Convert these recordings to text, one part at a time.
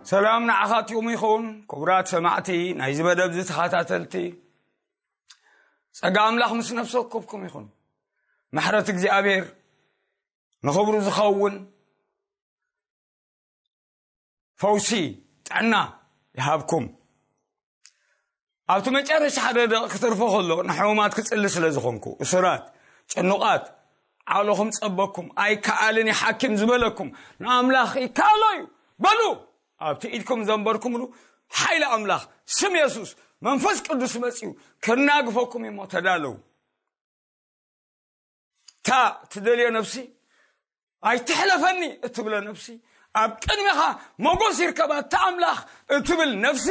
ሰላም ንዓኻትኩም ይኹን። ክቡራት ሰማዕቲ ናይዚ መደብ፣ እዚ ተኸታተልቲ፣ ጸጋ ኣምላኽ ምስ ነፍሲ ወከፍኩም ይኹን። ምሕረት እግዚኣብሔር ንኽብሩ ዝኸውን ፈውሲ፣ ጥዕና ይሃብኩም። ኣብቲ መጨረሻ ሓደ ደቂ ክትርፎ ከሎ፣ ንሕሙማት ክጽሊ ስለ ዝኾንኩ፣ እሱራት፣ ጭኑቓት፣ ዓቕልኹም ጸበኩም፣ ኣይከኣልን እዩ ሓኪም ዝበለኩም፣ ንኣምላኽ ይከኣሎ እዩ በሉ። ኣብቲ ኢድኩም ዘንበርኩምሉ ሓይሊ ኣምላኽ፣ ስም የሱስ፣ መንፈስ ቅዱስ መጺኡ ከናግፈኩም እሞ ተዳለዉ። እታ ትደልዮ ነፍሲ፣ ኣይትሕለፈኒ እትብለ ነፍሲ፣ ኣብ ቅድሚኻ ሞጎስ ይርከባ እታ ኣምላኽ እትብል ነፍሲ፣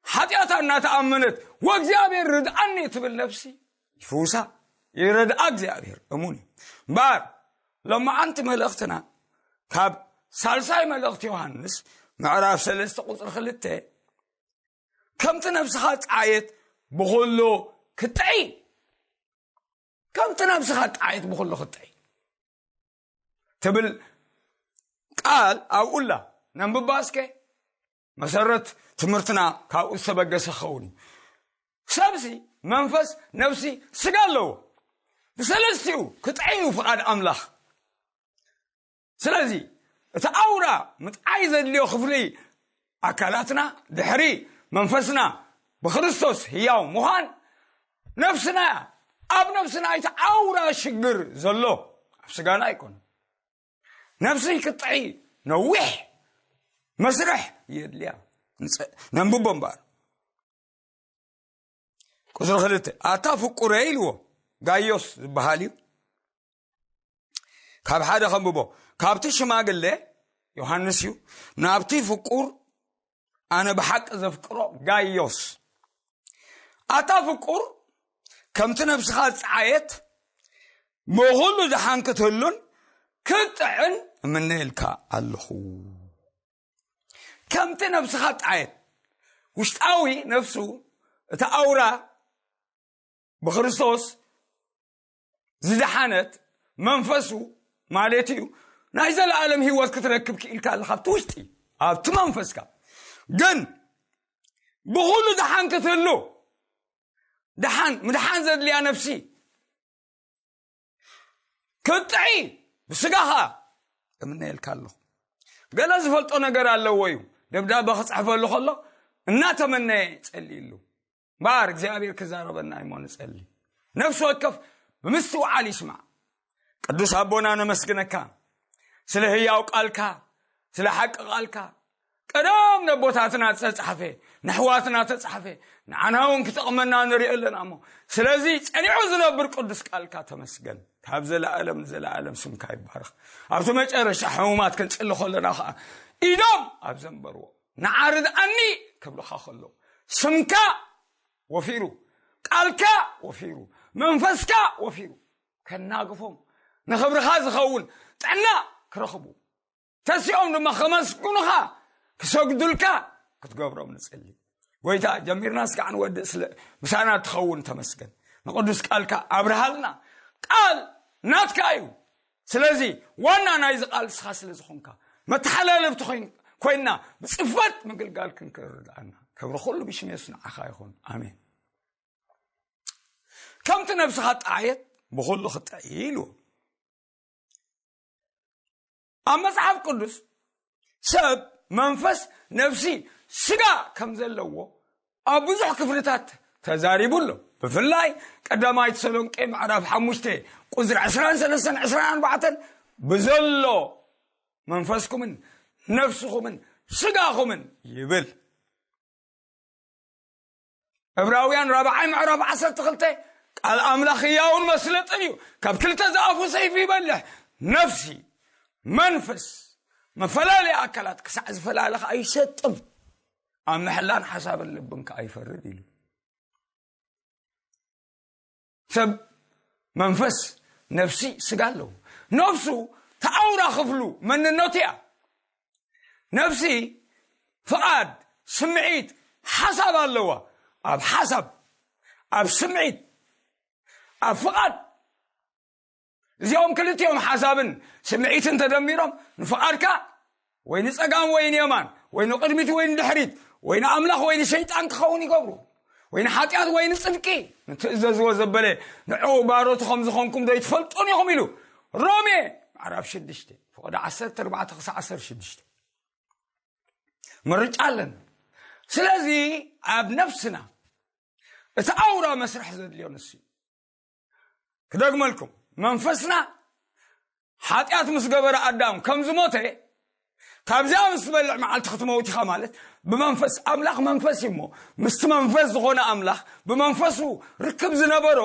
ሓጢኣታ እናተኣመነት፣ "ወእግዚኣብሔር ርድኣኒ" እትብል ነፍሲ ይፍውሳ፣ ይረድኣ እግዚኣብሔር፣ እሙን እዩ። እምበኣር፣ ሎማዓንቲ መልእኽትና ካብ ሳልሳይ መልእኽቲ ዮሃንስ ምዕራፍ ሰለስተ ቁጽሪ ክልተ፣ "ከምቲ ነፍስኻ ጸዓየት ብኹሉ ክትጥዒ፣ ከምቲ ነፍስኻ ጸዓየት ብኹሉ ክትጥዒ" ትብል ቃል ኣብኡ ኣላ። ነንብባ እስከ። መሰረት ትምህርትና ካብኡ ዝተበገሰ ክኸውን እዩ። ሰብሲ መንፈስ፣ ነፍሲ፣ ስጋ ኣለዎ። ብሰለስቲኡ ክጥዒ እዩ ፍቓድ ኣምላኽ። ስለዚ እቲ ኣውራ ምጥዓይ ዘድልዮ ክፍሊ ኣካላትና፣ ድሕሪ መንፈስና ብክርስቶስ ህያው ምዃን፣ ነፍስና እያ። ኣብ ነፍስና እቲ ኣውራ ሽግር ዘሎ፣ ኣብ ስጋና ኣይኮነን። ነፍሲ ክጥዒ ነዊሕ መስርሕ የድልያ። ንጸ-፣ ነንብቦ እምበኣር። ቁጽሪ ክልተ፣ "ኣታ ፍቁረይ" ኢልዎ፣ ጋዮስ ዝበሃል እዩ። ካብ ሓደ ከንብቦ፣ ካብቲ ሽማግለ፣ ዮሃንስ እዩ፣ ናብቲ ፍቁር፣ ኣነ ብሓቂ ዘፍቅሮ ጋዮስ። "ኣታ ፍቁር፣ ከምቲ ነብስኻ ዝጸዓየት፣ ብኹሉ ደሓን ክትህሉን ክትጥዕን እምነየልካ ኣለኹ።" ከምቲ ነብስኻ ጣየት፣ ውሽጣዊ ነፍሱ፣ እቲ ኣውራ ብክርስቶስ ዝደሓነት መንፈሱ ማለት እዩ፣ ናይ ዘለኣለም ህይወት ክትረክብ ክኢልካ ኣለኻ። ኣብቲ ውሽጢ፣ ኣብቲ መንፈስካ ግን ብኹሉ ደሓን ክትህሉ፣ ደሓን፣ ምድሓን ዘድልያ ነፍሲ ክትጥዒ ብስጋኻ እምነየልካ ኣለኹ። ገለ ዝፈልጦ ነገር ኣለዎ እዩ። ደብዳበ ክጽሕፈሉ ከሎ እናተመነየ ጸልይሉ። እምበኣር እግዚኣብሔር ክዛረበና እሞ ንጸሊ። ነፍሲ ወከፍ ብምስትውዓል ይስማዕ። ቅዱስ ኣቦና ነመስግነካ ስለ ህያው ቃልካ፣ ስለ ሓቂ ቃልካ። ቀደም ነቦታትና ዝተጻሕፈ፣ ንሕዋትና ተጻሕፈ፣ ንዓና እውን ክጠቕመና ንሪኦ ኣለና እሞ። ስለዚ ጸኒዑ ዝነብር ቅዱስ ቃልካ ተመስገን። ካብ ዘለኣለም ንዘለኣለም ስምካ ይባረኽ። ኣብቲ መጨረሻ ሕሙማት ክንጽሊ ከለና ኸዓ ኢዶም ኣብ ዘንበርዎ ንዓ ርድኣኒ ክብልኻ ከሎ ስምካ ወፊሩ፣ ቃልካ ወፊሩ፣ መንፈስካ ወፊሩ ከናግፎም ንኽብርኻ ዝኸውን ጥዕና ክረኽቡ ተሲኦም ድማ ከመስግኑኻ ክሰግዱልካ ክትገብሮም ንጽሊ። ጎይታ ጀሚርና እስካዕ ንወድእ ስለ ምሳና ትኸውን ተመስገን። ንቅዱስ ቃልካ ኣብርሃልና። ቃል ናትካ እዩ። ስለዚ ዋና ናይዚ ቃል ንስኻ ስለ ዝኾንካ መተሓላለፍቲ ኮይን-፣ ኮይንና ብጽፈት ምግልጋል ክንክእል ርድኣና። ክብሪ ኩሉ ብሽም የሱስ ንዓኻ ይኹን። ኣሜን። ከምቲ ነብስኻ ጣየት ብኹሉ ክጥዒ ኢሉ። ኣብ መጽሓፍ ቅዱስ ሰብ መንፈስ፣ ነፍሲ፣ ስጋ ከም ዘለዎ ኣብ ብዙሕ ክፍልታት ተዛሪቡ ኣሎ። ብፍላይ ቀዳማይ ተሰሎንቄ ምዕራፍ ሓሙሽተ ቁጽሪ ዕስራን ሰለስተን ዕስራን ኣርባዕተን ብዘሎ መንፈስኩምን ነፍስኹምን ስጋኹምን ይብል። ዕብራውያን ራብዓይ ምዕራፍ ዓሰርተ ክልተ ቃል ኣምላኽ ህያውን መስለጥን እዩ፣ ካብ ክልተ ዝኣፉ ሰይፊ ይበልሕ፣ ነፍሲ መንፈስ መፈላለያ ኣካላት ክሳዕ ዝፈላለ ኸዓ ይሰጥም፣ ኣብ ምሕላን ሓሳብን ልብን ከኣ ይፈርድ ኢሉ። ሰብ መንፈስ፣ ነፍሲ፣ ስጋ ኣለዎ። ነፍሱ ተኣውራ ክፍሉ መንነቱ እያ። ነፍሲ ፍቓድ፣ ስምዒት፣ ሓሳብ ኣለዋ። ኣብ ሓሳብ፣ ኣብ ስምዒት፣ ኣብ ፍቓድ፣ እዚኦም ክልቲኦም ሓሳብን ስምዒትን ተደሚሮም ንፍቓድካ ወይ ንጸጋም ወይ ንየማን ወይ ንቕድሚት ወይ ንድሕሪት፣ ወይ ንኣምላኽ ወይ ንሸይጣን ክኸውን ይገብሩ፣ ወይ ንሓጢኣት ወይ ንጽድቂ፣ ንትእዘዝዎ ዘበለ ንዕኡ ባሮቱ ከም ዝኾንኩም ዶ ይትፈልጡን ኢኹም ኢሉ። ሮሜ ምዕራፍ ሽዱሽተ ፍቕዲ ዓሰርተ ኣርባዕተ ክሳዕ ዓሰርተ ሽዱሽተ። ምርጫ ኣለና። ስለዚ ኣብ ነፍስና እቲ ኣውራ መስርሕ ዘድልዮ ንሱ እዩ። ክደግመልኩም፣ መንፈስና ሓጢኣት ምስ ገበረ ኣዳም ከም ዝሞተ፣ ካብዚኣ ምስ ትበልዕ መዓልቲ ክትመውት ኢኻ ማለት፣ ብመንፈስ ኣምላኽ መንፈስ እዩ እሞ፣ ምስቲ መንፈስ ዝኾነ ኣምላኽ ብመንፈሱ ርክብ ዝነበሮ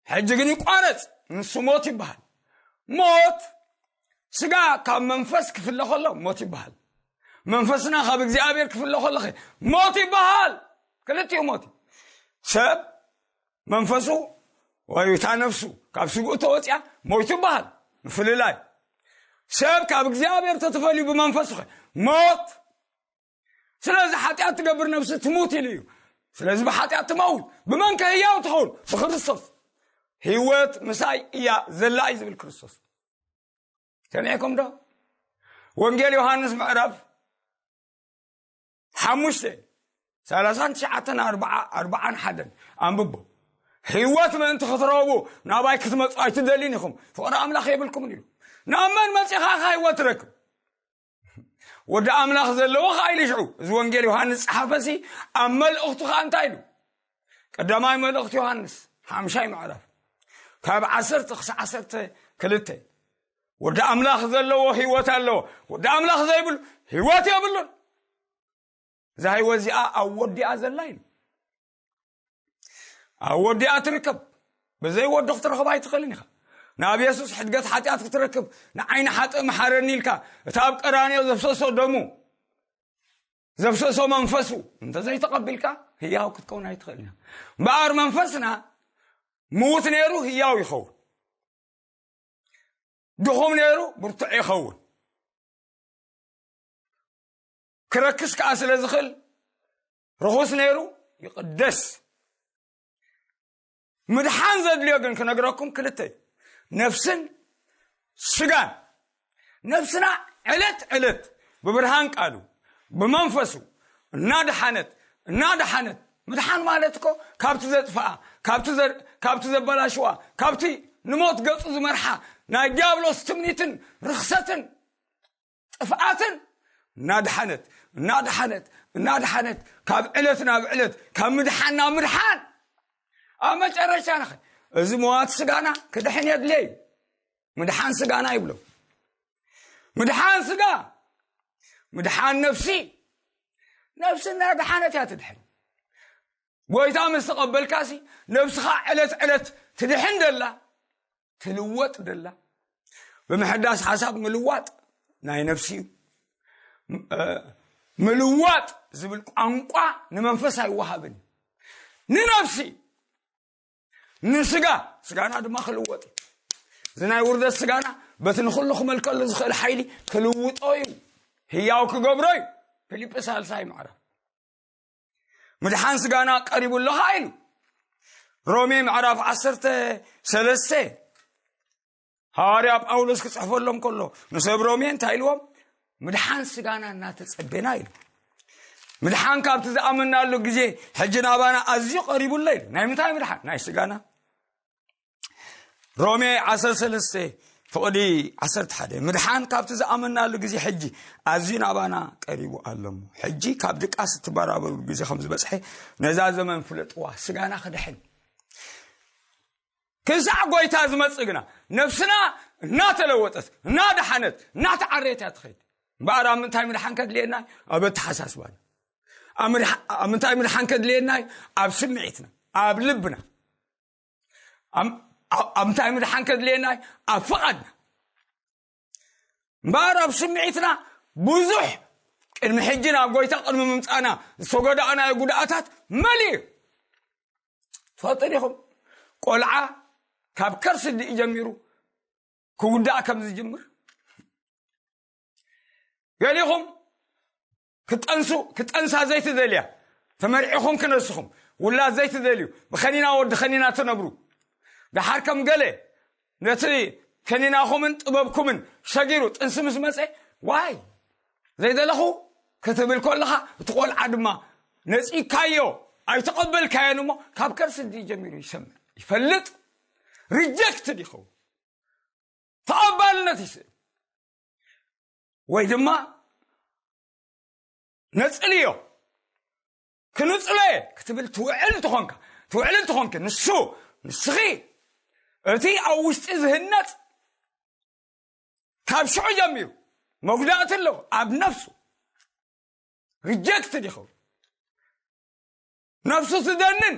ሕጂ ግን ይቋረጽ፣ ንሱ ሞት ይበሃል። ሞት፣ ስጋ ካብ መንፈስ ክፍለ ከሎ ሞት ይበሃል። መንፈስና ካብ እግዚኣብሔር ክፍለ ከሎ ኸ ሞት ይበሃል። ክልቲኡ ሞት እዩ። ሰብ መንፈሱ ወይ እታ ነፍሱ ካብ ስግኡ ተወፂኣ ሞይቱ ይበሃል። ምፍልላይ፣ ሰብ ካብ እግዚኣብሔር ተተፈልዩ ብመንፈሱ ኸ ሞት። ስለዚ ሓጢኣት ትገብር ነፍሲ ትሙት ኢሉ እዩ። ስለዚ ብሓጢኣት ትመውት፣ ብመን ከ ህያው ትኸውን? ብክርስቶስ። ህይወት ምሳይ እያ ዘላ እዩ ዝብል ክርስቶስ። ሰሚዕኩም ዶ? ወንጌል ዮሃንስ ምዕራፍ ሓሙሽተ ሰላሳን ትሽዓተን ኣርባዓ ኣርባዓን ሓደን ኣንብቦ። ህይወት ምእንቲ ክትረቡ ናባይ ክትመፁ ኣይትደልዩን ኢኹም፣ ፍቕሪ ኣምላኽ የብልኩምን ኢሉ። ናብ መን መፂኻ ኢኻ ህይወት ትረክብ? ወዲ ኣምላኽ ዘለዎ ኸዓ ኢሉ ሽዑ፣ እዚ ወንጌል ዮሃንስ ጸሓፈሲ ኣብ መልእኽቱ ኸዓ እንታይ ኢሉ? ቀዳማይ መልእኽቲ ዮሃንስ ሓምሻይ ምዕራፍ ካብ ዓሰርተ ክሳዕ ዓሰርተ ክልተ፣ ወዲ ኣምላኽ ዘለዎ ህይወት ኣለዎ፣ ወዲ ኣምላኽ ዘይብሉ ህይወት የብሉን። እዛ ህይወት እዚኣ ኣብ ወዲኣ ዘላ ኢሉ። ኣብ ወዲኣ ትርከብ። ብዘይ ወዲ ክትረኽባ ኣይትኽእልን ኢኻ። ናብ የሱስ ሕድገት ሓጢኣት ክትረክብ፣ ንዓይ ንሓጥእ መሓረኒ ኢልካ፣ እቲ ኣብ ቀራንዮ ዘፍሰሶ ደሙ፣ ዘፍሰሶ መንፈሱ እንተዘይተቐቢልካ፣ ህያው ክትከውን ኣይትኽእልን ኢኻ። እምበኣር መንፈስና ምዉት ነይሩ ህያው ይኸውን። ድኹም ነይሩ ብርቱዕ ይኸውን። ክረክስ ከኣ ስለ ዝኽእል፣ ርኹስ ነይሩ ይቕደስ። ምድሓን ዘድልዮ ግን ክነግረኩም ክልተ እዩ። ነፍስን ስጋን። ነፍስና ዕለት ዕለት ብብርሃን ቃሉ፣ ብመንፈሱ እናደሓነት፣ እናደሓነት። ምድሓን ማለት እኮ ካብቲ ዘጥፍኣ፣ ካብቲ ዘ-፣ ካብቲ ዘበላሽዋ፣ ካብቲ ንሞት ገጹ ዝመርሓ ናይ ዲያብሎስ ትምኒትን ርኽሰትን ጥፍኣትን እናድሓነት፣ እናድሓነት፣ እናድሓነት፣ ካብ ዕለት ናብ ዕለት፣ ካብ ምድሓን ናብ ምድሓን፣ ኣብ መጨረሻ ንኸ-፣ እዚ መዋቲ ስጋና ክድሕን የድልየ እዩ። ምድሓን ስጋና ይብሎ። ምድሓን ስጋ፣ ምድሓን ነፍሲ። ነፍሲ እናድሓነት እያ ትድሕን። ጎይታ ምስ ተቐበልካሲ፣ ነፍስኻ ዕለት ዕለት ትድሕን ደላ፣ ትልወጥ ደላ። ብምሕዳስ ሓሳብ ምልዋጥ ናይ ነፍሲ እዩ። ም-፣ እ፣ ምልዋጥ ዝብል ቋንቋ ንመንፈስ ኣይወሃብን። ንነፍሲ፣ ንስጋ፣ ስጋና ድማ ክልወጥ እዩ። እዚ ናይ ውርደት ስጋና በቲ ንኹሉ ክመልከሉ ዝኽእል ሓይሊ ክልውጦ እዩ። ህያው ክገብሮ እዩ። ፊልጵስ ሳልሳይ ምዕራፍ። ምድሓን ስጋና ቀሪቡ ኣሎ ኸዓ ኢሉ። ሮሜ ምዕራፍ ዓሰርተ ሰለስተ ሃዋርያ ጳውሎስ ክጽሕፈሎም ከሎ ንሰብ ሮሜ እንታይ ኢልዎም? ምድሓን ስጋና እናተጸቤና ኢሉ። ምድሓን ካብቲ ዝኣመናሉ ግዜ ሕጂ ናባና ኣዝዩ ቀሪቡ ኣሎ ኢሉ። ናይ ምንታይ ምድሓን? ናይ ስጋና። ሮሜ ዓሰርተ ሰለስተ ፍቕዲ ዓሰርተ ሓደ፣ ምድሓን ካብቲ ዝኣመናሉ ግዜ ሕጂ ኣዝዩ ናባና ቀሪቡ ኣሎ እሞ፣ ሕጂ ካብ ድቃስ እትበራበሩ ግዜ ከም ዝበጽሐ ነዛ ዘመን ፍለጥዋ። ስጋና ክድሕን ክሳዕ ጎይታ ዝመጽእ ግና፣ ነፍስና እናተለወጠት፣ እናደሓነት፣ እናተዓረየት እያ ትኸይድ። እምበኣር ኣብ ምንታይ ምድሓን ከድልየና? ኣብ ኣተሓሳስባና። ኣብ ምድሓ-፣ ኣብ ምንታይ ምድሓን ከድልየና? ኣብ ስምዒትና፣ ኣብ ልብና። ኣብ፣ ኣብ፣ ኣብ ምንታይ ምድሓን ከድልየና? ኣብ ፍቓድና። እምበኣር ኣብ ስምዒትና ብዙሕ ቅድሚ ሕጂ ናብ ጎይታ ቅድሚ ምምጻእና ዝተጎዳእናዮ ጉድኣታት መሊኡ እዩ። ትፈልጡ ዲኹም? ቆልዓ ካብ ከርሲ ድዩ ጀሚሩ ክውዳእ ከም ዝጅምር? ገሊኹም ክጠንሱ፣ ክጠንሳ ዘይትደልያ፣ ተመርዒኹም ክነስኹም፣ ውላድ ዘይትደልዩ፣ ብኸኒና ወዲ ኸኒና ትነብሩ። ደሓር ከም ገለ ነቲ ከኒናኹምን ጥበብኩምን ሸጊሩ ጥንሲ ምስ መጸ፣ ዋይ፣ ዘይደለኹ ክትብል ከለኻ፣ እቲ ቆልዓ ድማ ነጺካዮ ኣይተቐበልካዮን እሞ፣ ካብ ከርሲ ድዩ ጀሚሩ ይሰምዕ፣ ይፈልጥ፣ ሪጀክትድ ይኸውን፣ ተቐባልነት ይስእል። ወይ ድማ ነጽልዮ፣ ክንጽሎ እየ ክትብል ትውዕል እንተኾንካ፣ ትውዕል እንተኾንኪ፣ ንሱ፣ ንስኺ፣ እቲ ኣብ ውሽጢ ዝህነጽ ካብ ሽዑ ጀሚሩ መጉዳእቲ ኣለዎ። ኣብ ነፍሱ ሪጀክትድ ይኸውን። ነፍሱ ትደንን፣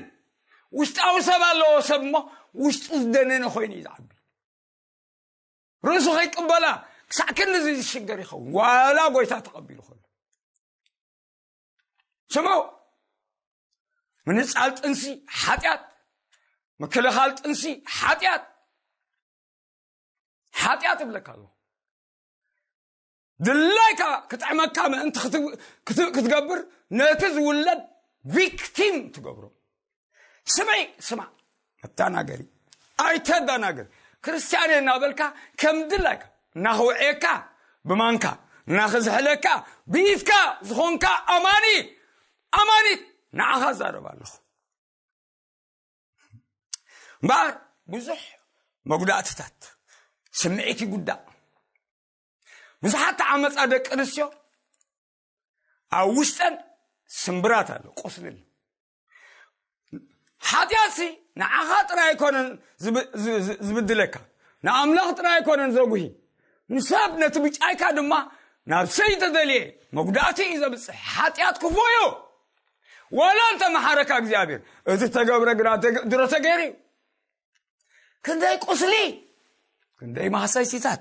ውሽጣዊ ሰብ ኣለዎ። ሰብ እሞ ውሽጡ ዝደነነ ኮይኑ እዩ ዝዓቢ። ርእሱ ከይቅበላ ክሳዕ ክንድዚ ዝሽገር ይኸውን፣ ዋላ ጎይታ ተቐቢሉ ከሎ። ስምዑ፣ ምንጻል ጥንሲ ሓጢኣት፣ ምክልኻል ጥንሲ ሓጢኣት፣ ሓጢኣት እብለካ ኣለኹ። ድላይካ ክጥዕመካ ምእንቲ ክት- ክት- ክትገብር፣ ነቲ ዝውለድ ቪክቲም ትገብሮ። ስምዒ፣ ስማዕ፣ መተናገሪ ኣይተደናግር። ክርስትያን እየ እናበልካ ከም ድላይካ እናኽውዕየካ፣ ብማንካ እናኽዝሕለካ፣ ብኢድካ ዝኾንካ ኣማኒ፣ ኣማኒት ንዓኻ እዛረብ ኣለኹ። እምበኣር ብዙሕ መጉዳእትታት፣ ስምዒት ይጉዳእ። ብዙሓት ተዓመፃ ደቂ ኣንስትዮ ኣብ ውሽጠን ስምብራት ኣሎ፣ ቁስሊ ኣሎ። ሓጢኣትሲ ንዓኻ ጥራይ ኣይኮነን ዝብ- ዝ- ዝ- ዝብድለካ፣ ንኣምላኽ ጥራይ ኣይኮነን ዘጉሂ፣ ንሰብ ነቲ ብጫይካ ድማ ናብ ሰይተደልየ መጉዳእቲ እዩ ዘብፅሕ። ሓጢኣት ክፉእ እዩ። ዋላ እንተ መሓረካ እግዚኣብሔር፣ እቲ ተገብረ ግና ተገ- ድሮ ተገይሩ እዩ። ክንደይ ቁስሊ፣ ክንደይ ማህሰይትታት።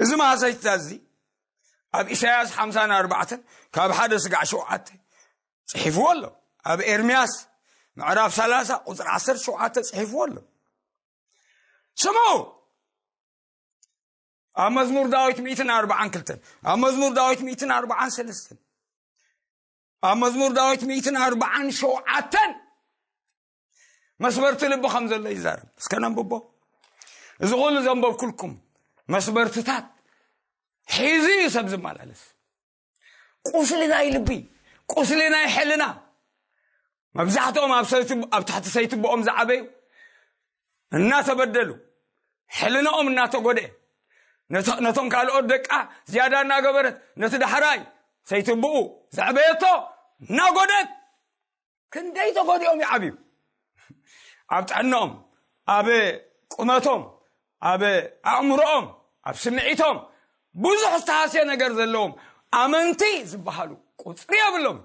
እዚ ማህሰይትታት እዚ ኣብ ኢሳያስ ሓምሳን ኣርባዕተን ካብ ሓደ ስጋዕ ሸውዓተ ጽሒፍዎ ኣሎ። ኣብ ኤርምያስ ምዕራፍ ሰላሳ ቁጽሪ ዓሰርተ ሸውዓተ ጽሒፍዎ ኣሎ። ስምዑ፣ ኣብ መዝሙር ዳዊት ሚእትን ኣርባዓን ክልተን፣ ኣብ መዝሙር ዳዊት ሚእትን ኣርባዓን ሰለስተን፣ ኣብ መዝሙር ዳዊት ሚእትን ኣርባዓን ሸውዓተን መስበርቲ ልቢ ከም ዘሎ ይዛረብ። እስከ ነንብቦ። እዚ ኩሉ ዘንበብኩልኩም መስበርትታት ሒዙ እዩ ሰብ ዝመላለስ። ቁስሊ ናይ ልቢ፣ ቁስሊ ናይ ሕልና። መብዛሕትኦም ኣብ ሰይቲ- ኣብ ትሕቲ ሰይትቦኦም ዝዓበዩ እናተበደሉ፣ ሕልናኦም እናተጎድአ፣ ነተ- ነቶም ካልኦት ደቃ ዝያዳ እናገበረት፣ ነቲ ዳሕራይ ሰይትብኡ ዘዕበየቶ እናጎደት፣ ክንደይ ተጎዲኦም ይዓብዩ። ኣብ ጥዕናኦም፣ ኣብ ቁመቶም፣ ኣብ ኣእምሮኦም፣ ኣብ ስምዒቶም ብዙሕ ዝተሃስየ ነገር ዘለዎም ኣመንቲ ዝበሃሉ ቁጽሪ የብሎም።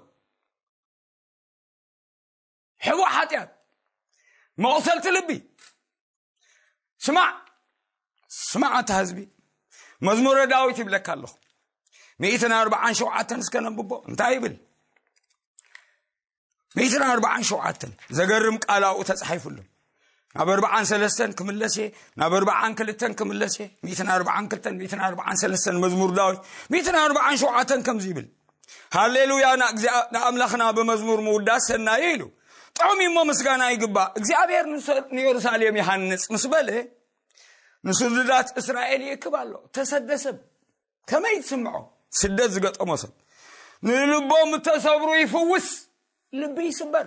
ሕቡእ ሓጢኣት፣ መቑሰልቲ ልቢ። ስማዕ፣ ስማዕ ኣታ ህዝቢ፣ መዝሙረ ዳዊት ይብለካ ኣለኹ። ሚእትን ኣርባዓን ሸውዓተን እስከ ነንብቦ። እንታይ ይብል? ሚእትን ኣርባዓን ሸውዓተን። ዘገርም ቃል ኣብኡ ተጻሒፉ ኣሎ። ናብ ኣርባዓን ሰለስተን ክምለስ እየ፣ ናብ ኣርባዓን ክልተን ክምለስ እየ። ሚእትን ኣርባዓን ክልተን፣ ሚእትን ኣርባዓን ሰለስተን መዝሙር ዳዊት፣ ሚእትን ኣርባዓን ሸውዓተን ከምዚ ይብል፣ ሃሌሉያ ንእግዚኣ- ንኣምላኽና ብመዝሙር ምውዳስ ሰናይ ኢሉ። ጥዑም እሞ ምስጋና ይግባእ። እግዚኣብሔር ንሰ- ንየሩሳሌም ይሃንጽ ምስ በለ፣ ንስዱዳት እስራኤል ይእክብ ኣሎ። ተሰደ ሰብ ከመይ ትስምዖ? ስደት ዝገጠሞ ሰብ ንልቦም እተሰብሩ ይፍውስ። ልቢ ይስበር።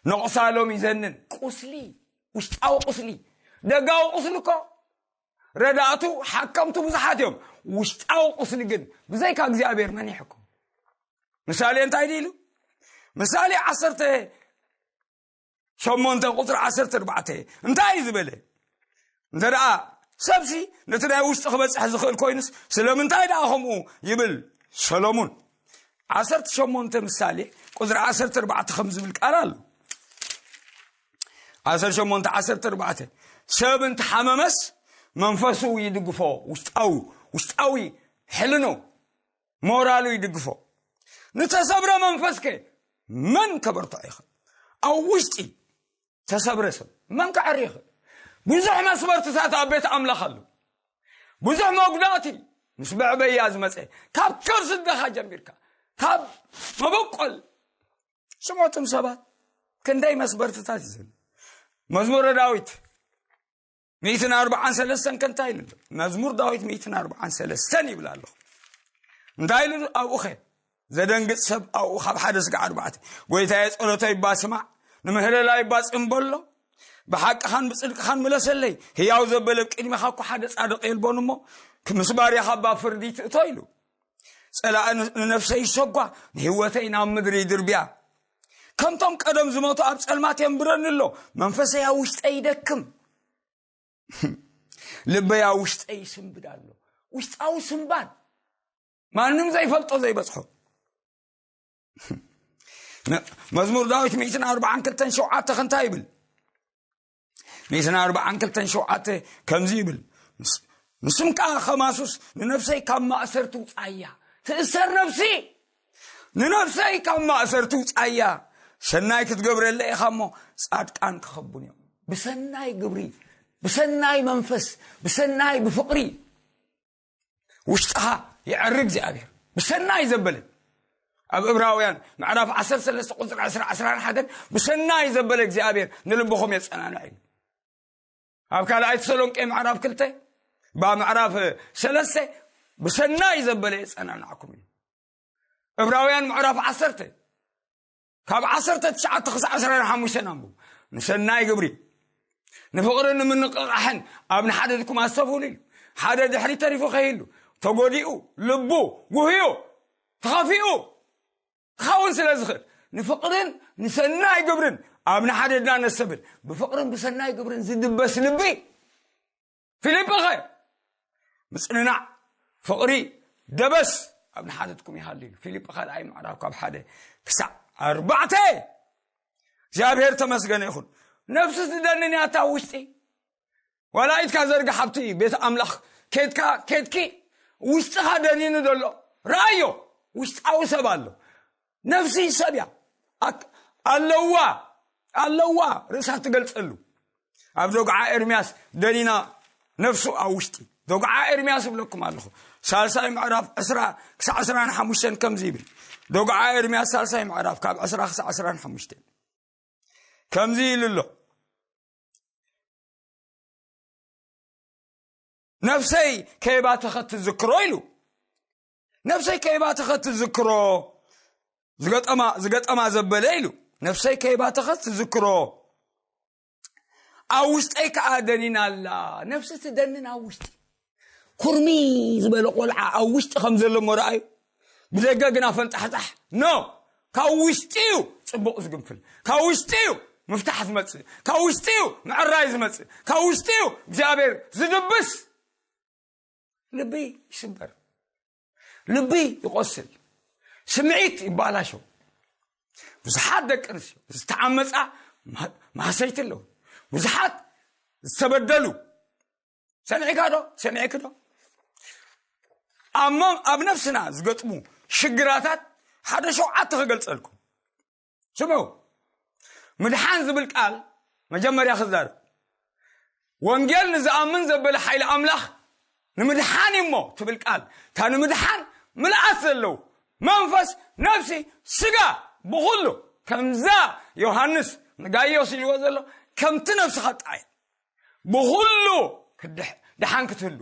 ነቑሳሎም ይዘንን። ቁስሊ፣ ውሽጣዊ ቁስሊ፣ ደጋዊ ቁስሊ እኮ ረዳእቱ ሓከምቱ ብዙሓት እዮም። ውሽጣዊ ቁስሊ ግን ብዘይካ እግዚኣብሔር መን ይሕኩም? ምሳሌ እንታይ ድዩ ኢሉ? ምሳሌ ዓሰርተ ሸሞንተ ቁፅሪ ዓሰርተ ኣርባዕተ እንታይ እዩ ዝበለ? እንተ ደኣ ሰብሲ ነቲ ናይ ውሽጢ ክበፅሕ ዝኽእል ኮይኑስ ስለምንታይ ደኣ ከምኡ ይብል ሰሎሙን? ዓሰርተ ሸሞንተ ምሳሌ ቁፅሪ ዓሰርተ ኣርባዕተ ከም ዝብል ቃል ኣሎ። ዓሰርተ ሸሞንተ ዓሰርተ ኣርባዕተ ሰብ እንተሓመመስ መንፈሱ ይድግፎ፣ ውሽጣዊ ውሽጣዊ ሕልኖ ሞራሉ ይድግፎ። ንተሰብረ መንፈስከ መን ከበርትዖ ይኽእል? ኣብ ውሽጢ ተሰብረ ሰብ መን ከዕሪ ይኽእል? ብዙሕ መስበርትታት ኣብ ቤት ኣምላኽ ኣሎ። ብዙሕ መጉዳእቲ ምስ በዕበያ ዝመፀ፣ ካብ ከርሲ ደኻ ጀሚርካ፣ ካብ መበቆል። ስምዑ እቶም ሰባት፣ ክንደይ መስበርትታት እዩ ዘሎ። መዝሙረ ዳዊት ሚእትን ኣርባዓን ሰለስተን ከ እንታይ ኢሉ ኣሎ? መዝሙር ዳዊት ሚእትን ኣርባዓን ሰለስተን ይብል ኣለኹ። እንታይ ኢሉ ኣብኡኸ? ዘደንግጽ ሰብ ኣብኡ ካብ ሓደ ስጋዕ ኣርባዕተ፣ ጎይታየ፣ ጸሎተይ እባ ስማዕ፣ ንምህለላይ እባ ጽን በሎ፣ ብሓቅኻን ብጽድቅኻን ምለሰለይ፣ ህያው ዘበለ ኣብ ቅድሚኻ እኮ ሓደ ጻድቕ የልቦን እሞ፣ ምስ ባርያኻ እባ ፍርዲ ትእቶ ኢሉ። ጸላኢ ን-፣ ንነፍሰይ ይሰጓ፣ ንህይወተይ ናብ ምድሪ ይድርብያ። ከምቶም ቀደም ዝሞቱ ኣብ ጸልማት የንብረኒ ኣሎ። መንፈሰይ ኣብ ውሽጠይ ይደክም። ልበይ ኣብ ውሽጠይ ይስንብድ ኣሎ። ውሽጣዊ ስንባድ ማንም ዘይፈልጦ ዘይበጽሖ። መ-፣ መዝሙር ዳዊት ሚእትን ኣርባዓን ክልተን ሸውዓተ ክንታይ ይብል? ሚእትን ኣርባዓን ክልተን ሸውዓተ ከምዚ ይብል፣ "ንስ-፣ ንስም ከኣ ከማሱስ ንነፍሰይ ካብ ማእሰርቲ ውጻያ፣ ትእሰር ነፍሲ፣ ንነፍሰይ ካብ ማእሰርቲ ውጻያ፣ ሰናይ ክትገብረለ ኢኻ እሞ ጻድቃን ክኸቡን እዮም." ብሰናይ ግብሪ፣ ብሰናይ መንፈስ፣ ብሰናይ ብፍቕሪ ውሽጥኻ ይዕሪ እግዚኣብሔር። ብሰናይ ዘበለ፣ ኣብ ዕብራውያን ምዕራፍ ዓሰርተ ሰለስተ ቁጽሪ ዕስራ፣ ዕስራን ሓደን፣ "ብሰናይ ዘበለ እግዚኣብሔር ንልብኹም የጸናንዕ" እዩ። ኣብ ካልኣይ ተሰሎንቄ ምዕራፍ ክልተ፣ ባ ምዕራፍ ሰለስተ፣ "ብሰናይ ዘበለ የጸናንዓኩም" እዩ። ዕብራውያን ምዕራፍ ዓሰርተ፣ ካብ ዓሰርተ ትሽዓተ ክሳዕ ዕስራን ሓሙሽተን ኣንብቡ። ንሰናይ ግብሪ፣ ንፍቕርን ንምንቕቓሕን ኣብ ንሓደድኩም ኣስተብህሉ ኢሉ። ሓደ ድሕሪ ተሪፉ ከይህሉ፣ ተጎዲኡ፣ ልቡ፣ ጉህዩ፣ ተኸፊኡ ክኸውን ስለ ዝኽእል፣ ንፍቕርን ንሰናይ ግብርን ኣብ ንሓደድና ነስተብህል። ብፍቕርን ብሰናይ ግብርን ዝድበስ ልቢ፣ ፊልጲኸ፣ ምጽንናዕ፣ ፍቕሪ፣ ደበስ ኣብ ንሓደድኩም ይሃሉ ኢሉ። ፊልጲ ካልኣይ ምዕራፍ ካብ ሓደ ክሳዕ ኣርባዕተ። እግዚኣብሔር ተመስገነ ይኹን። ነፍሲ ትደንን እያ እታ ውሽጢ። ዋላ ኢድካ ዘርግሕ፣ ኣብቲ ቤት ኣምላኽ ኬድካ፣ ኬድኪ፣ ውሽጥኻ ደኒኑ ዘሎ ረኣዮ። ውሽጣዊ ሰብ ኣሎ። ነፍሲ ሰብ እያ። ኣክ-፣ ኣለዋ፣ ኣለዋ ርእሳ ትገልጸሉ። ኣብ ዶግዓ ኤርምያስ ደኒና፣ ነፍሱ ኣብ ውሽጢ። ዶግዓ ኤርምያስ እብለኩም ኣለኹ። ሳልሳይ ምዕራፍ ዕስራ ክሳዕ ዕስራን ሓሙሽተን ከምዚ ይብል። ዶግዓ ኤርምያስ ሳልሳይ ምዕራፍ ካብ ዕስራ ክሳዕ ዕስራን ሓሙሽተን ከምዚ ኢሉ ኣሎ። "ነፍሰይ ከይባተኸት ትዝክሮ" ኢሉ። "ነፍሰይ ከይባተኸት ትዝክሮ፣ ዝገጠማ፣ ዝገጠማ ዘበለ" ኢሉ። "ነፍሰይ ከይባተኸት ትዝክሮ፣ ኣብ ውሽጠይ ከኣ ደኒና ኣላ።" ነፍሲ ትደንን ኣብ ውሽጢ። ኩርሚ ዝበለ ቆልዓ ኣብ ውሽጢ ከም ዘሎ እሞ ረኣዩ። ብደገ ግና ፈንጣሕጣሕ። ኖ፣ ካብ ውሽጢ እዩ ጽቡቕ ዝግንፍል። ካብ ውሽጢ እዩ ምፍታሕ ዝመጽእ። ካብ ውሽጢ እዩ ምዕራይ ዝመጽእ። ካብ ውሽጢ እዩ እግዚኣብሔር ዝድብስ። ልቢ ይስበር። ልቢ ይቆስል። ስምዒት ይባላሾ። ብዙሓት ደቂ ኣንስትዮ ዝተዓመጻ ማ-፣ ማህሰይቲ ኣለዉ። ብዙሓት ዝተበደሉ። ሰሚዕካ ዶ? ሰሚዕክ ዶ? ኣብ መ-፣ ኣብ ነፍስና ዝገጥሙ ሽግራታት ሓደ ሸውዓተ ክገልጸልኩም። ስምዑ። ምድሓን ዝብል ቃል መጀመርያ ክዛረብ። ወንጌል ንዝኣምን ዘበለ ሓይሊ ኣምላኽ ንምድሓን እዩ እሞ ትብል ቃል። እታ ንምድሓን ምልኣት ዘለዉ መንፈስ፣ ነፍሲ፣ ስጋ፣ ብኹሉ ከምዛ ዮሃንስ ንጋይዮስ ኢልዎ ዘሎ፣ ከምቲ ነፍስኻ ጥዓይ ብኹሉ ክድሕ-፣ ደሓን ክትህሉ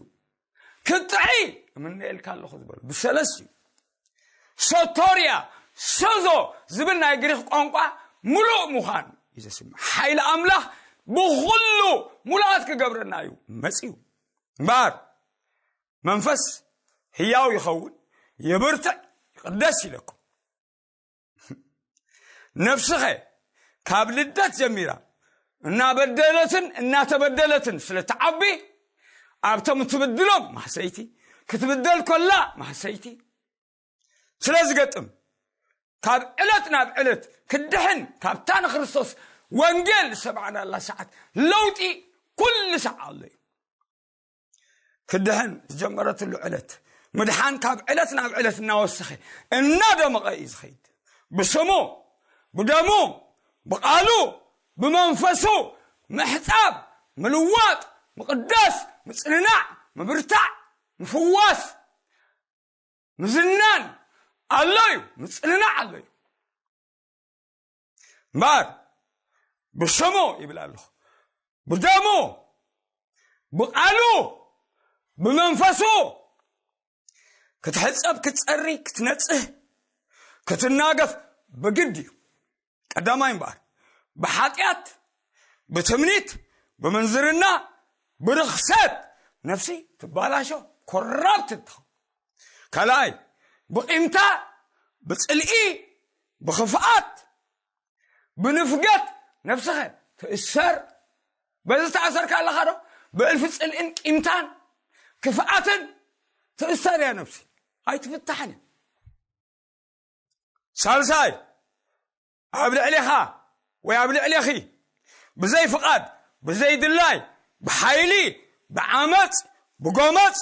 ክትጥዒ እምነየልካ ኣለኹ ዝበሉ ብሰለስት እዩ። ሶቶርያ፣ ሶዞ ዝብል ናይ ግሪኽ ቋንቋ ምሉእ ምዃን እዩ ዘስምዕ። ሓይሊ ኣምላኽ ብኹሉ ሙሉኣት ክገብረና እዩ መጺኡ። እምበኣር መንፈስ ህያው ይኸውን፣ ይብርትዕ፣ ይቕደስ ኢለኩም። ነፍስኸ ካብ ልደት ጀሚራ እናበደለትን እናተበደለትን ስለ ትዓቢ፣ ኣብቶም ትብድሎም ማህሰይቲ፣ ክትብደል ከላ ማህሰይቲ ስለ ዝገጥም፣ ካብ ዕለት ናብ ዕለት ክድሕን፣ ካብታ ንክርስቶስ ወንጌል ዝሰማዕናላ ሰዓት ለውጢ ኩሉ ሰዓት ኣሎ እዩ። ክድሕን ዝጀመረትሉ ዕለት፣ ምድሓን ካብ ዕለት ናብ ዕለት እናወሰኸ እናደመቐ እዩ ዝኸይድ። ብስሙ፣ ብደሙ፣ ብቓሉ፣ ብመንፈሱ ምሕጻብ፣ ምልዋጥ፣ ምቕዳስ፣ ምጽንናዕ፣ ምብርታዕ፣ ምፍዋስ፣ ምዝናን ኣሎ እዩ፣ ምጽንናዕ ኣሎ እዩ። እምበኣር ብስሙ ይብል ኣለኹ፣ ብደሙ፣ ብቓሉ፣ ብመንፈሱ ክትሕጸብ፣ ክትጸሪ፣ ክትነጽህ፣ ክትናገፍ ብግድ እዩ። ቀዳማይ እምበኣር ብሓጢኣት፣ ብትምኒት፣ ብምንዝርና፣ ብርኽሰት ነፍሲ ትባላሾ፣ ኮራፕት ትኸውን። ካልኣይ ብቂምታ፣ ብጽልኢ፣ ብኽፍኣት፣ ብንፍገት ነፍስኸ ትእሰር። በዚ ተኣሰርካ ኣለኻ ዶ? ብእልፊ ጽልእን ቂምታን ክፍኣትን ትእሰር እያ ነፍሲ፣ ኣይትፍታሕን እያ። ሳልሳይ ኣብ ልዕሌኻ ወይ ኣብ ልዕሌኺ ብዘይ ፍቓድ፣ ብዘይ ድላይ፣ ብሓይሊ፣ ብዓመፅ፣ ብጎመፅ፣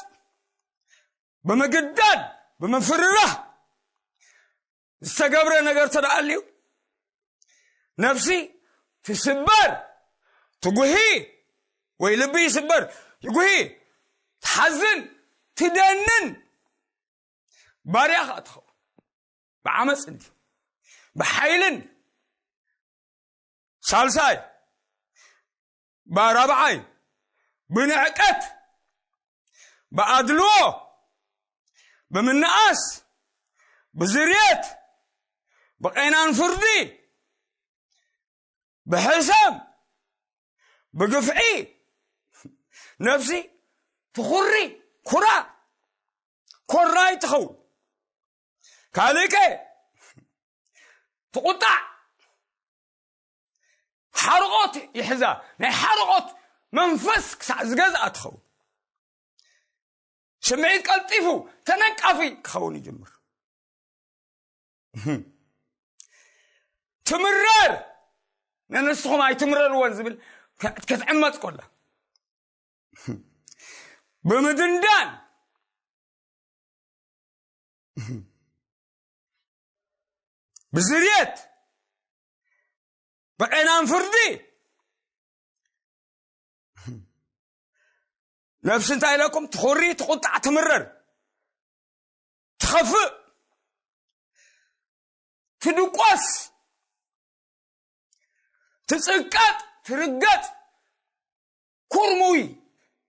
ብምግዳድ፣ ብምፍርራህ ዝተገብረ ነገር ተደኣልዩ ነፍሲ ትስበር፣ ትጉሂ፣ ወይ ልቢ ይስበር፣ ይጉሂ፣ ትሓዝን፣ ትደንን ባርያ ኸኣ ትኸውን። ብዓመፅ እንዲ ብሓይልን ሳልሳይ ብራብዓይ ብንዕቀት፣ ብኣድልዎ፣ ብምንኣስ፣ ብዝርየት፣ ብቀናን ፍርዲ፣ ብሕሰም፣ ብግፍዒ ነፍሲ ትኹሪ፣ ኩራ፣ ኮራይ ትኸውን። ካልእከ ትቁጣዕ፣ ሓርቆት ይሕዛ፣ ናይ ሓርቆት መንፈስ ክሳዕ ዝገዝኣ ትኸውን። ስምዒት ቀልጢፉ ተነቃፊ ክኸውን ይጅምር። ትምረር፣ ንንስኹም ኣይትምረርዎን ዝብል ክትዕመፅ ኮላ ብምድንዳን፣ ብዝርየት፣ ብቀናን ፍርዲ ነፍሲ እንታይ ኢለኩም? ትኹሪ፣ ትቁጣዕ፣ ትምረር፣ ትኸፍእ፣ ትድቆስ፣ ትጽቀጥ፣ ትርገጥ፣ ኩርሙይ፣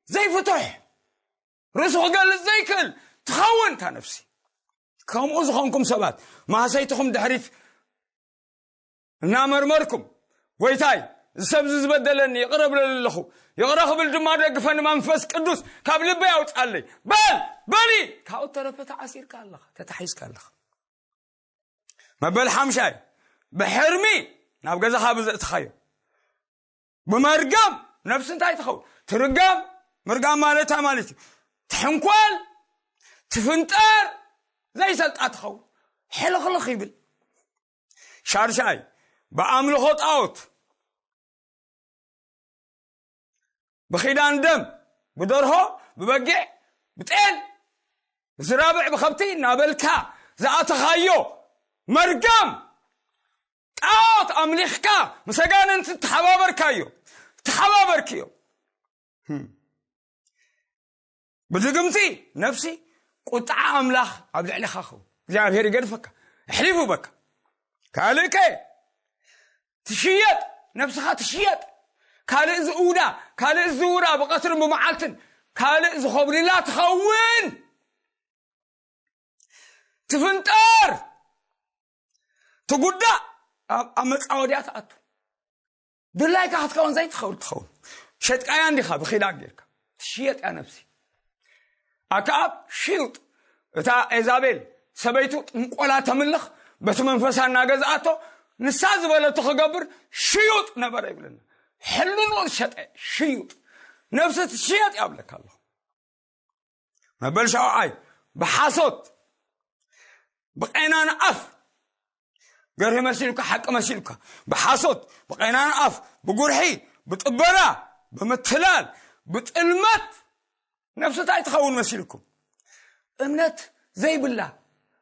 ዘይፍቱሕ፣ ርእሱ ክገልጽ ዘይክእል ትኸውን እታ ነፍሲ። ከምኡ ዝኾንኩም ሰባት ማህሰይትኹም ድሕሪት እናመርመርኩም፣ ጎይታይ፣ እዚ ሰብ እዚ ዝበደለኒ ይቕረ ብለሉ ኣለኹ፣ ይቕረ ክብል ድማ ደግፈኒ፣ መንፈስ ቅዱስ ካብ ልበይ ኣውፅኣለይ በል፣ በሊ። ካብኡ ተረፈ ተዓሲርካ ኣለኻ፣ ተታሒዝካ ኣለኻ። መበል ሓምሻይ ብሕርሚ ናብ ገዛኻ ብዘእትኻዮ ብመርጋም ነፍሲ እንታይ ትኸውን? ትርጋም። ምርጋም ማለት እንታይ ማለት እዩ? ትሕንኮል፣ ትፍንጠር፣ ዘይሰልጣ ትኸውን። ሕልኽልኽ ይብል። ሻርሻይ ብኣምልኾ ጣዖት፣ ብኺዳን ደም፣ ብደርሆ፣ ብበጊዕ፣ ብጤል፣ ዝራብዕ ብኸብቲ እናበልካ ዝኣተኻዮ መርጋም፣ ጣዖት ኣምሊኽካ ምስ ኣጋንንቲ ተሓባበርካዮ፣ ተሓባበርክዮ። ብድግምቲ ነፍሲ ቁጥዓ ኣምላኽ ኣብ ልዕሌኻ ኸው እግዚኣብሔር ይገድፈካ፣ ኣሕሊፉ በካ። ካልእ ከ ትሽየጥ፣ ነፍስኻ ትሽየጥ። ካልእ ዝእውዳ፣ ካልእ ዝውራ ብቐትርን ብመዓልትን፣ ካልእ ዝኾብልላ ትኸውን። ትፍንጠር፣ ትጉዳእ፣ ኣብ፣ ኣብ መጻወድያ ትኣቱ። ድላይካ ክትከውን ዘይትኸውን ትኸውን። ሸጥቃያ እንዲኻ ብኺዳን ጌርካ። ትሽየጥ እያ ነፍሲ። ኣክኣብ ሽዩጥ፣ እታ ኤዛቤል ሰበይቱ ጥንቆላ ተምልኽ፣ በቲ መንፈሳ እናገዝኣቶ፣ ንሳ ዝበለቶ ክገብር ሽዩጥ ነበረ ይብለና። ሕልንኡ ዝሸጠ ሽዩጥ። ነፍሲ ትሽየጥ እያ እብለካ ኣለኹ። መበል ሻውዓይ ብሓሶት፣ ብቀናን ኣፍ፣ ገርሂ መሲሉካ፣ ሓቂ መሲሉካ፣ ብሓሶት፣ ብቀናን ኣፍ፣ ብጉርሒ፣ ብጥበራ፣ ብምትላል፣ ብጥልመት ነፍሲ እንታይ ትኸውን መሲልኩም? እምነት ዘይብላ፣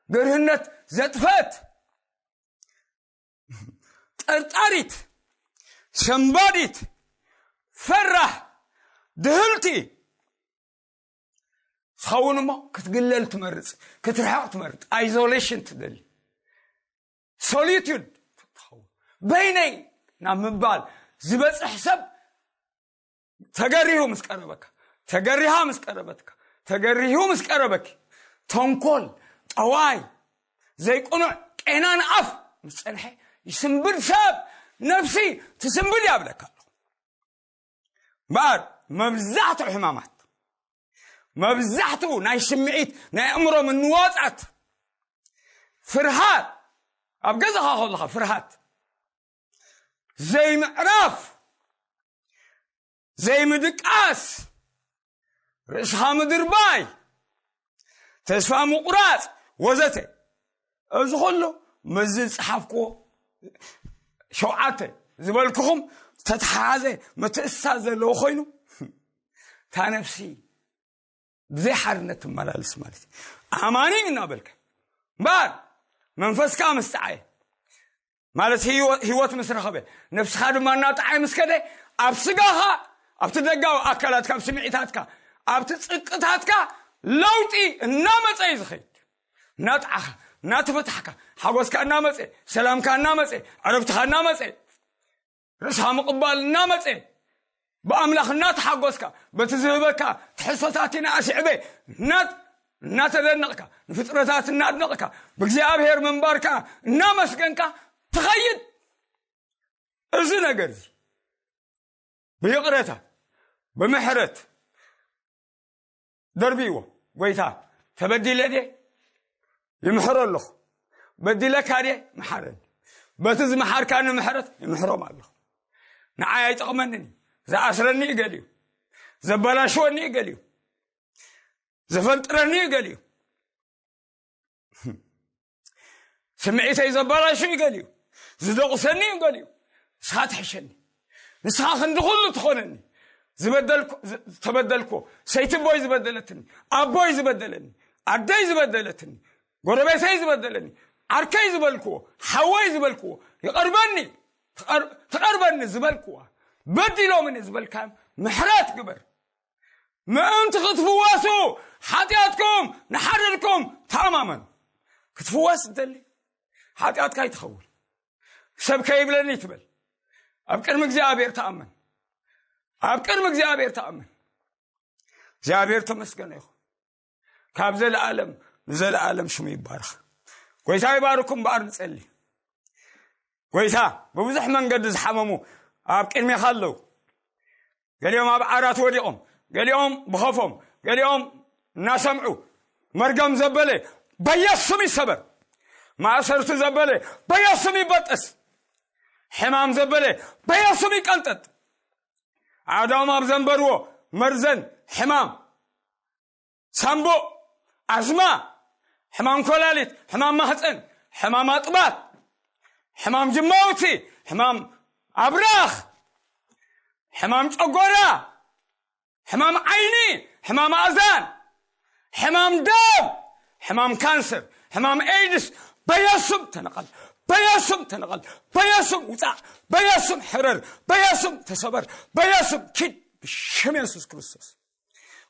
ገርህነት ዘጥፈት፣ ጠርጣሪት፣ ሰንባዲት፣ ፈራሕ፣ ድህልቲ ትኸውን እሞ ክትግለል ትመርጽ፣ ክትርሕቕ ትመርጽ፣ ኣይዞሌሽን ትደሊ፣ ሶሊቱድ ትኸውን። በይነይ ናብ ምባል ዝበጽሕ ሰብ ተገሪሁ ምስ ቀረበካ፣ ተገሪሃ ምስ ቀረበትካ፣ ተገሪሁ ምስ ቀረበኪ፣ ተንኮል፣ ጠዋይ፣ ዘይቅኑዕ ቄናን ኣፍ ምስ ጸንሐ፣ ይስንብድ ሰብ፣ ነፍሲ ትስንብድ እያ እብለካ ኣለኹ። እምበኣር መብዛሕትኡ ሕማማት፣ መብዛሕትኡ ናይ ስምዒት፣ ናይ ኣእምሮ ምንዋጻት፣ ፍርሃት፣ ኣብ ገዛኻ ከለኻ ፍርሃት፣ ዘይምዕራፍ፣ ዘይምድቃስ፣ ርእስኻ ምድርባይ፣ ተስፋ ምቑራጽ፣ ወዘተ። እዚ ኩሉ ምስዚ ዝጸሓፍክዎ ሸውዓተ ዝበልኩኹም ዝተተሓሓዘ ምትእስሳር ዘለዎ ኮይኑ፣ እታ ነፍሲ ብዘይ ሓርነት ትመላለስ ማለት እዩ። ኣማኒ እናበልካ እምበኣር፣ መንፈስካ ምስ ጸዓየ፣ ማለት ህይወ-፣ ህይወት ምስ ረኸበ፣ ነፍስኻ ድማ እናጠዓየ ምስ ከደ፣ ኣብ ስጋኻ፣ ኣብቲ ደጋዊ ኣካላትካ፣ ኣብ ስምዒታትካ፣ ኣብቲ ጽቅታትካ ለውጢ እናመጸ እዩ ዝኸይድ። እናጠዓኻ፣ እናተፈታሕካ፣ ሓጎስካ እናመጸ፣ ሰላምካ እናመጸ፣ ዕረፍትኻ እናመጸ፣ ርእስኻ ምቕባል እናመጸ፣ ብኣምላኽ እናተሓጎስካ፣ በቲ ዝህበካ ትሕዝቶታት ኢና ኣስዕበ እናት-፣ እናተደነቕካ፣ ንፍጥረታት እናድነቕካ፣ ብእግዚኣብሔር ምንባርካ እናመስገንካ ትኸይድ። እዚ ነገር እዚ ብይቕረታ፣ ብምሕረት ደርብይዎ። ጎይታ፣ ተበዲለ ድየ? ይምሕሮ ኣለኹ። በዲለካ ድየ? ምሓረኒ። በቲ ዝመሓርካኒ ምሕረት ይምሕሮም ኣለኹ። ንዓይ ኣይጠቕመንን እዩ። ዝኣስረኒ እዩ ገሊኡ። ዘበላሽወኒ እዩ ገሊኡ። ዘፈንጥረኒ እዩ ገሊኡ። ስምዒተይ ዘበላሹ እዩ ገሊኡ። ዝደቑሰኒ እዩ ገሊኡ። ንስኻ ትሕሸኒ። ንስኻ ክንዲ ኩሉ ትኾነኒ። ዝበደልኩ-፣ ዝ-፣ ዝተበደልኩዎ፣ ሰይቲ ኣቦይ ዝበደለትኒ፣ ኣቦይ ዝበደለኒ፣ ኣደይ ዝበደለትኒ፣ ጎረቤተይ ዝበደለኒ፣ ዓርከይ ዝበልኩዎ፣ ሓወይ ዝበልኩዎ፣ ይቐርበኒ፣ ትቐር-፣ ትቐርበኒ ዝበልኩዋ፣ በዲሎምኒ ዝበልካዮም ምሕረት ግበር። ምእንቲ ክትፍወሱ ሓጢኣትኩም ንሓደርኩም ተኣማመኑ። ክትፍወስ ትደሊ፣ ሓጢኣትካ ይትኸውን። ሰብ ከይብለኒ ትበል። ኣብ ቅድሚ እግዚኣብሔር ተኣመን። ኣብ ቅድሚ እግዚኣብሔር ተኣመን። እግዚኣብሔር ተመስገነ ይኹን። ካብ ዘለኣለም ንዘለኣለም ሽሙ ይባረኽ። ጎይታ ይባርኩም። እምበኣር ንጸሊ። ጎይታ፣ ብብዙሕ መንገዲ ዝሓመሙ ኣብ ቅድሜኻ ኣለዉ። ገሊኦም ኣብ ዓራት ወዲቖም፣ ገሊኦም ብኸፎም፣ ገሊኦም እናሰምዑ፣ መርገም ዘበለ በየሱም ይሰበር። ማእሰርቱ ዘበለ በየሱም ይበጠስ። ሕማም ዘበለ በየሱም ይቀንጠጥ። ኣዳም ኣብ ዘንበርዎ መርዘን ሕማም ሳምቦ፣ ኣዝማ፣ ሕማም ኮላሊት፣ ሕማም ማህፀን፣ ሕማም ኣጥባት፣ ሕማም ጅማውቲ፣ ሕማም ኣብራኽ፣ ሕማም ጨጎራ፣ ሕማም ዓይኒ፣ ሕማም ኣእዛን፣ ሕማም ደም፣ ሕማም ካንሰር፣ ሕማም ኤድስ፣ በየሱም ተነቐል፣ በየሱም ተነቐል፣ በየሱም ውፃእ፣ በየሱም ሕረር፣ በየሱም ተሰበር፣ በየሱም ኪድ፣ ብሽም የሱስ ክርስቶስ።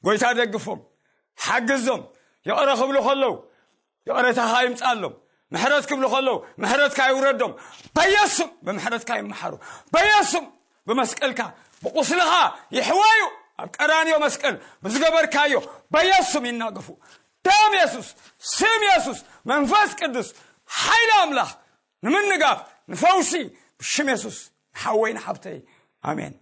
ጎይታ ደግፎም፣ ሓግዞም። ይቕረ ክብሉ ከለዉ ይቕረታኻ ይምጻሎም። ምሕረት ክብሉ ከለዉ ምሕረትካ ይውረዶም። በየሱም ብምሕረትካ ይመሓሩ። በየሱም ብመስቀልካ ብቁስልኻ ይሕወዩ። ኣብ ቀራንዮ መስቀል ብዝገበርካዮ በየሱም ይናገፉ። ደም የሱስ፣ ስም የሱስ፣ መንፈስ ቅዱስ፣ ሓይሊ ኣምላኽ ንምንጋፍ ንፈውሲ ብሽም የሱስ ንሓወይ ንሓብተይ። ኣሜን።